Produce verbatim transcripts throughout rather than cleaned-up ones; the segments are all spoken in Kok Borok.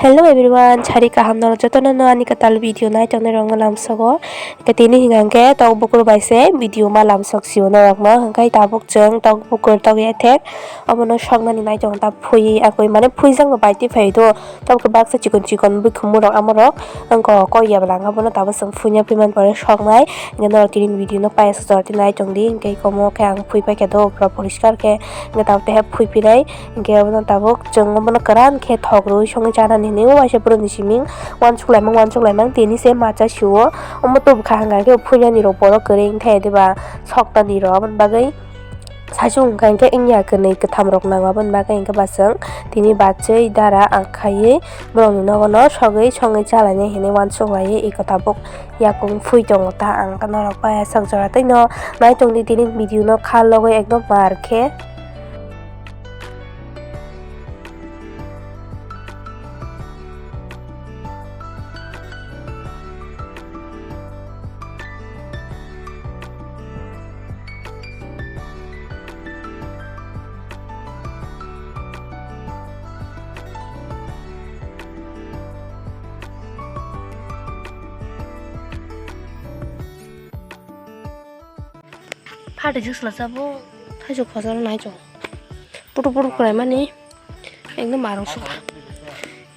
Hello everyone, sari kaham norok jotono no ani kwtal video nai tongnai rok no lamsogo. Hwnkhe tini hinkha hwnkhe tok bukur bai se video ma lamsok sio norok no. Hwnkhe tabuk chwng tok bukur tok yathek obono soknani nai tongo ta phui akoi mane phuijak no bai twi phai do. Tabuk baksa chikon chikon bukhumung rok amorok wngkha kok ya bwla wngkha bono tabuk chwng phuina phi man pore soknai. Hwnkhe norok tini video no paisa jora twi nai tong di hwnkhe iko omo khe ang phui paikha do pura poriskar khe hwnkhe tabuk tei phui phinai. Hingke abono tabuk chwng abono kwran khe thok rwui songwi chanani hinwi o waisa borokni siming uansuk laimang uansuk laimang tini se macha sio. Omo tubukha hwnka khe phuinani rok borok kwrwi wngkha diba soknani rok aboni bagwi saichung hwnka hwnkhe wngya kwnwi kwtham rok nango aboni bagwi hwnkhe ba chwng tini bachwi dara ang khaiwi borokni nogono sogwi songwi chalainai hinwi uansuk laiwi eko tabuk yakung phui tongo ta ang norok bai aswk jora tei no nai tongdi tini video no kha logwi ekdom mar khe. Phatui jwk swlajak bo thaichuk khojak nai chwng. Putu putu kwlai mani ekdom marung sukha.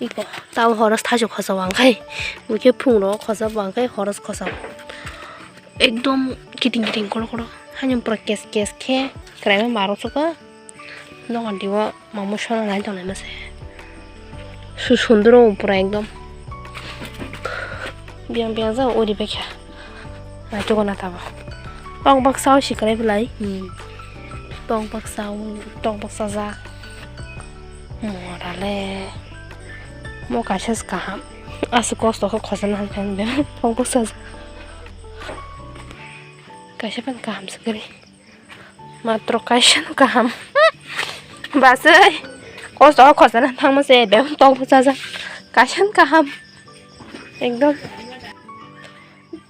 Iko tamo horos thaichuk khojak ang khai. Buikhe phung rogo khojak bo ang khai horos khojak. Ekdom kiting kiting kolo kolo. Haino pura kes kes khe kwlai ma marung sukha. Dogan twi o. Mamo sona nai tonglai mase. Su sundro pura ekdom. Biang biang jang uri bekha. Nai tongna tabo. Tong baksa o sikrai belai. Hmm. Tong baksa o, tong baksa jak. Morale. Mo kaisa se kaham. Aswk kosto khe khojana hai khe tong baksa jak. Kaisa pen kaham se kwrwi. Matro kaisa no kaham. Basai. Kosto o khojana thangma se bebak tong bwchajak. Kaisa no kaham. Ekdom.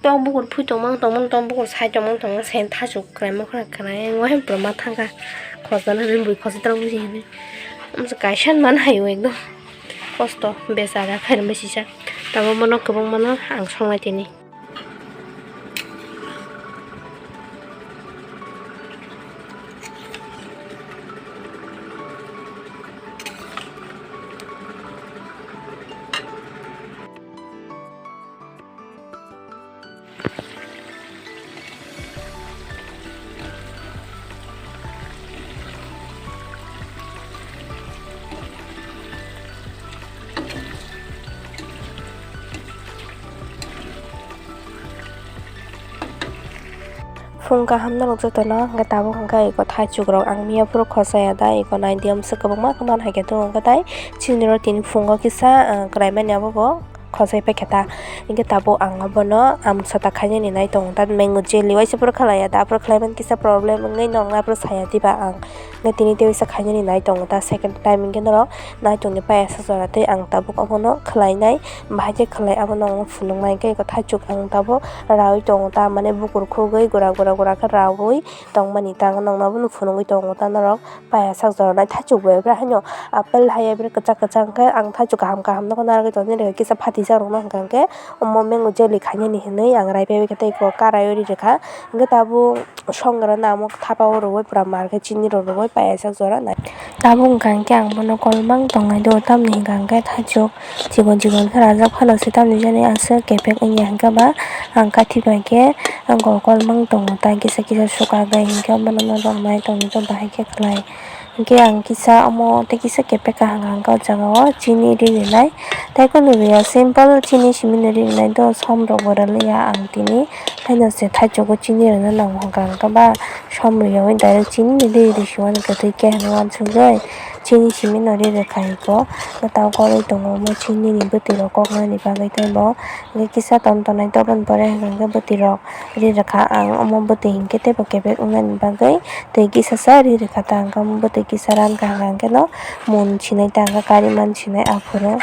Tong bukur phui tongmang tongmang tong bukur sai tongmang tongmang sai thachuk kwrai mokra kwrai wahim pura ma thangkha. Khojana hinwi bui khojai tong buji hinwi. Amsa kaisa no man haio ekdom. Kosto bechara khairokbai sijak. Tamo bono kwbangma no ang songnai tini. Phung kaham norok jotono, hwnkhe tabuk hwnkhe eko thaichuk rok ang miya phuru khosai ya da, eko naidi amswk kwbangma khe man hai khe tongo, hwnkhe tai chini rok tini phungo kisa, ah, kwlai mani abo bo. Khosai paikha ta. Hingke tabuk ang abono amsata khainani nai tongo ta, mango jelly waisa phuru khalai ya ta, aphuru khlai mani kisa problem wngwi nokna aphuru saya diba ang. Hingke tini tei waisa khainani nai tongo ta, second time hingke norok nai tongni pai aswk jora tei ang tabuk abono khlainai, bahai khe khlai abono ang phunuknai hingke eko thaichuk ang tabuk raui tongo ta, mane bukur khugwi gura gura gura khe raui tongmani ta, ang nokno abono phunugwi tongo ta norok. Pai aswk jora nai thaichuk bai bwrwi haino apple hai bwrwi kwchak kwchak hwnkhe ang thaichuk kaham kaham nokho narwgwi tongni rwkhe kisa phatijak rokno hwnkha hwnkhe omo mango jelly khainani hinwi ang rai paibai khe tei eko karai ri rwkha hwnkhe tabuk songra no amo thapa o rwui pura mar khe chini rok rwui pai aswk jora nai tabuk hwnkha hwnkhe ang bono kolmang tongnai do tamni hwnkha hwnkhe thaichuk. Chikon chikon khe rajak phano se tamni jani aswk kepek wngya hwnkhe ba ang kathi bai khe ang kok kolmang tongo ta kisa kisa suka bai hwnkhe bono no rwknai tongwi to bahai khe khlai hwnkhe ang kisa omo tei kisa kepek kaham kaham khe o jaga o chini ri rinai tei kunu ria simple chini simi no ri rinai do som rok bo rwliya ang tini haino se thaichugo chini rwna nango hwnkha hwnkhe ba som riyaui direct chini ri ri sio ani kwtwi khe hinwi uansukgwi. Chini simi no ri rwkha iko, mwtang korwi tongo omo chini ni bwtwi rok koknani bagwi tei bo hwnkhe kisa ton tonai doboni pore hwnkhe bwtwi rok ri rwkha ang omo bwtwi hwnkhe teibo kebek wngnani bagwi tei kisa sa ri rwkha ta hwnkhe omo bwtwi kisa rankha hwnkhe no mun sinai ta hwnkhe kari man sinai aphuru.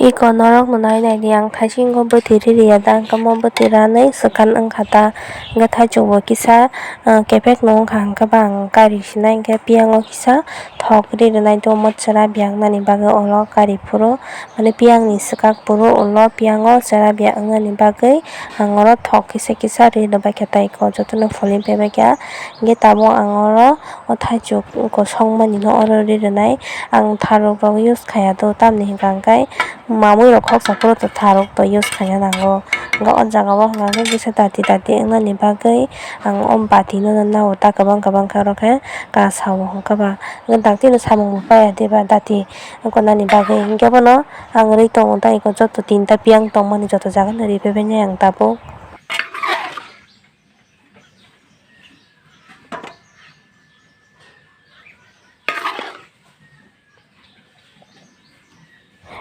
Iko norok no nai nai di, ang thaisingo bwtwi ririya da, hwnkhe mo bwtwi ranwi swkang wngkha ta, hwnkhe thaichukbo kisa, ah, kepek no wngkha, hwnkhe ba ang kari sinai, hwnkhe piyango kisa thok ri rwnai do, omo chwra biya wngnani bagwi ulo kari phuru, mane piyangni swkak phuru ulo piyango chwra biya wngnani bagwi ang oro thok kisa kisa ri rwbaikha ta, iko jotono folin paibaikha, hwnkhe tabuk ang oro. O thaichuk kosong mani no oro ri rwnai. Ang tharuk rok use khaiya do, tamni hwnkha hwnkhe mamui rok khoksa phuru tharuk to use khaina nango. Hwnkhe o jaga o hwnkha hwnkhe kisa dati dati wngnani bagwi ang o bati no nao ta kwbang kwbang khe oro khe kasao hwnkhe ba. Hwnkhe dakti no samung bo paiya de ba dati wngnani bagwi. Hwnkhe bono ang ri tongo ta eko joto tinta piyang tongmani joto jaga no ri paibainai ang tabuk.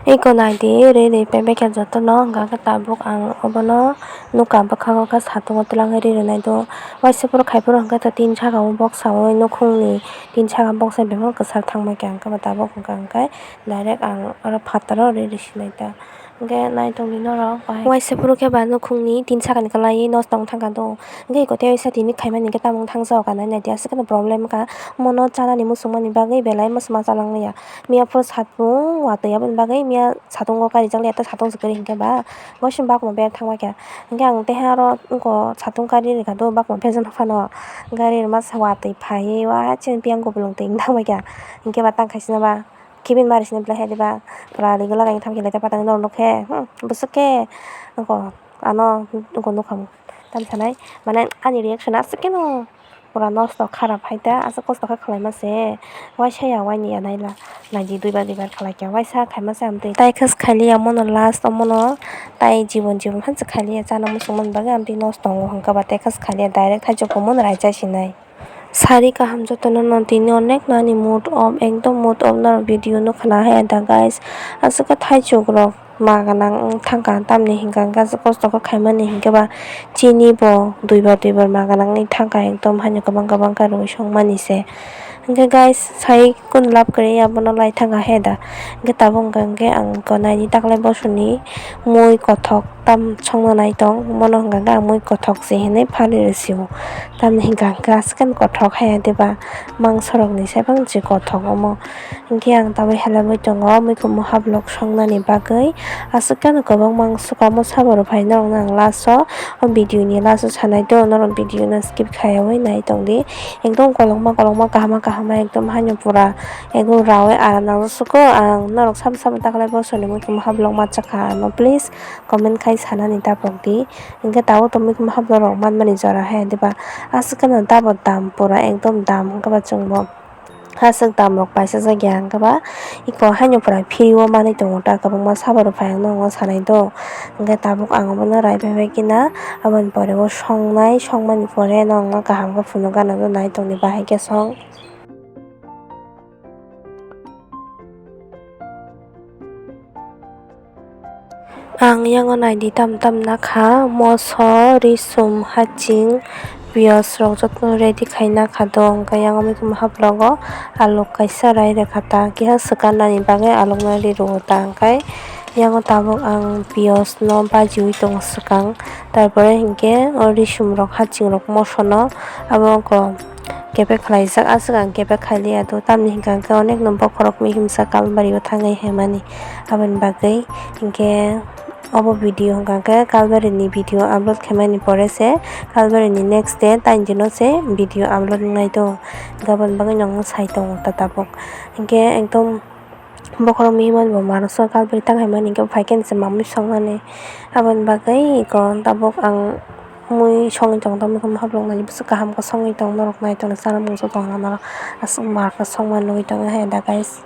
Eko naidi, ri ri paibaikha jotono, hwnkha khe tabuk ang obono nukha, bwkhago khe satungo twlangwi ri rwnai do. Waisa phuru khai phuru hwnkhe tin saka o boksa o nukhungni tin saka boksa bebak kwchar thangbaikha, hwnkhe tabuk hwnkha hwnkhe direct ang oro phataro ri ri sinai ta. Hwnkhe naitongdi norok bahai. Waisa phuru khe ba nukhungni tin sakani kwlaiwi nosto wng thangkha do. Hwnkhe eko tei waisa tini khaimani hwnkhe tamung thangsa o kanai naidi aswk kheno problem wngkha. Mono chanani muchungmani bagwi belai mwsma chalangya. Miya phuru satung watwi aboni bagwi miya satungo karijakliya tei satung se kwrwi hwnkhe ba. Waisa bakmo ber thangbaikha. Hwnkhe ang tei aro wngkha satung kari rwkha do bakmo berajak phano. Gari rwma watwi phaiwi wa chini piyang kupulung twi wng thangbaikha. Hwnkhe ba tang khaisino ba. Kibin mari sini belai hai diba. Pura rigwlak ang thamchi lai ta patang norok nukhe. Hmm, bwswk khe. Nokho ano nokho nukha. Tam sanai. Mane ani reaction aswk khe no. Pura nosto kharap hai ta. Aswk kosto khe khlai ma se. Waisa ya waini ya naila. Naidi duibar duibar khlai khe. Waisa khai ma se amtwi. Tai khas khailiya mono last o mono. Tai jibon jibon hanse khailiya chana muchung man bagwi amtwi nosto tongo hwnkhe ba tai khas khailiya direct hai jokho mono raisa sinai. Sari kaham jotono no tini onek nani mood off, ekdom mood off norok video no khna hai da guys. Aswk khe thaichuk rok ma gwnang wng thangkha, tamni hwnkha hwnkhe aswk kosto khe khaimani hwnkhe ba chini bo duibar duibar ma gwnang wng thangkha, ekdom haino kwbang kwbang khe rwi songmani se. Hwnkhe guys, sai kunu lab kwrwi abono lai thangkha hai da. Hwnkhe tabuk hwnkha hwnkhe ang konaini taklai bosoni mui kothok. Tam songna nai tong, bono hwnka khe ang mui kothok se hinwi phalwi rw sio. Tamni hwnka hwnkhe aswk khe kothok haya diba, mangso rokni sai phano se kothok omo. Hinkhe ang tabuk helaiwi tongo, muikhum muha vlog songnani bagwi. Aswk khe kwbangma ang swkang omo sabo rw phai norokno ang last o, o video ni last o sanai do, norok video no skip khaiyawi nai tongdi. Ekdom kolokma kolokma kahama kahama ekdom haino pura ekdom rawi ara nang suko ang norok sabo sabo taklai bosoni muikhum muha vlog ma chakha ano please. Comment khai sanani tabok di. Hinkhe tabuk tongmui khe mohap borok manmani jora hai diba. Aswk kheno tabok dam pura ekdom dam wngkha ba chwngbo. Aswk dam rok paisa jak ya wngkha ba. Iko haino pura free o manwi tongo ta kwbangma sabo rok phai ang no sanai do. Hinkhe tabuk ang obono rai pai bai khe na aboni pore o songnai songmani pore no ang no kaham khe phunuk gana do nai tongdi bahai khe song. Ang yango naidi tam tam nakha moso, risum, haching, piyaj rok jotono ready khai nakha do. Hwnkhe yango mui khe mohap logo alok kaisa rai rwkha ta, keha swkang nani bagwi alokno ri rwo ta. Hwnkhe yango tabuk ang piyaj no bajiwi tongo swkang, tarpore hinkhe o risum rok, haching rok, moso no abo wngkha. Kebek khlaijak, aswk ang kebek khailiya do, tamni hwnkha hwnkhe onekno bokhorok mihimsa kalbari o thangwi hemmani, aboni bagwi hinkhe obo video hwnkha hwnkhe kalbari ni video upload khaimani pore se, kalbari ni next day taini dino se video upload wngnai do, aboni bagwi no ang sai tongo ta tabuk hinkhe ekdom. Bokhorok mihimani bo manwi songkha, bwrwi tang hai mani hinkhe bo phaikhe se mamwi songmani. Aboni bagwi iko tabuk ang mui songwi tongo, tamni hwnba hablok nani bwswk kaham khe songwi tongo, norok nai tongni chana mung song tongna norok aswk mar khe songma nugwi tongo hai da guys.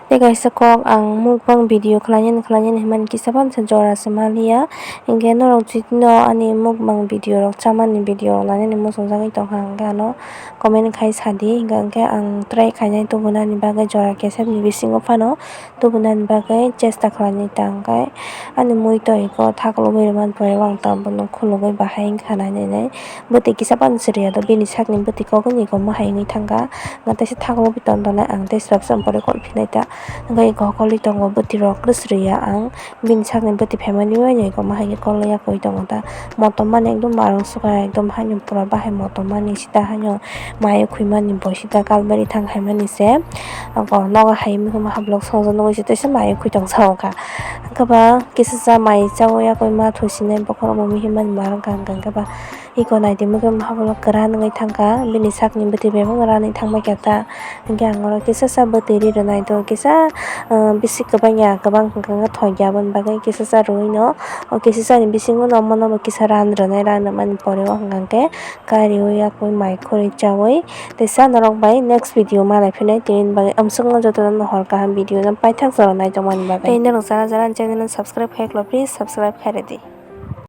Tei kaisa kok ang mukbang video khlainani khlainani hwnmani kisa phano se jora se manliya, hinkhe norok jikno ani mukbang video rok chamani video rok nainani muchungjagwi tongkha hinkhe ano. Comment khai sadi, hingka hingke ang try khainai tubunani bagwi jora kesepni bisingo phano tubunani bagwi chesta khlainai ta, hingke ani mui toi khe thaklogwi rwmani pore o ang ta bono khulugwi bahai wngkha nainai. Bwtwi kisa phano chiriya do, bini sakni bwtwi kok wngwi iko mohai wngwi thangkha, hingke teisa thaklogwi tongthono ang tei swrapsa pore kok phinai ta. Hwnkhe iko kolwi tongo bwtwi rok kwsrwi ya ang. Bini sakni bwtwi phaimani bai no iko ma hai khe kolwi ya koi tongo ta. Motom mani ekdom barong sukha ekdom haino pura bahai motom mani sita haino mai khwi mani bo sita kalbari thang hai mani se. Oko nogo hai mihim hablok songja nugui se teisa mai khwi tong sa ongkha. Hwnkhe ba kisa cha mai chaui ya koi ma thwi sinai bokhorok bo mihim mani ma wngkha hwnkhe ba. Iko naidi mokhe mahabolo kwran wngwi thangkha, bini sakni bwtwi bebak ranwi thangbai kha ta. Hwnkhe ang oro kisa sa bwtwi ri rwnai do, kisa, ah, bisi kwbangya, kwbang hwnkhe thokya, aboni bagwi kisa sa rwino, o kisa sani bisingo no omono bo kisa ran rwnai, ran rwmani pore o hwnkhe kariui yakui mai khorwi chaui tei sa norok bai next video malai phinai, tini bagwi amsukno jotono no hor kaham video no paithak jora naitokmani bagwi. Tei norok jara jara ani channel no subscribe khai klo, please subscribe khai rwdi.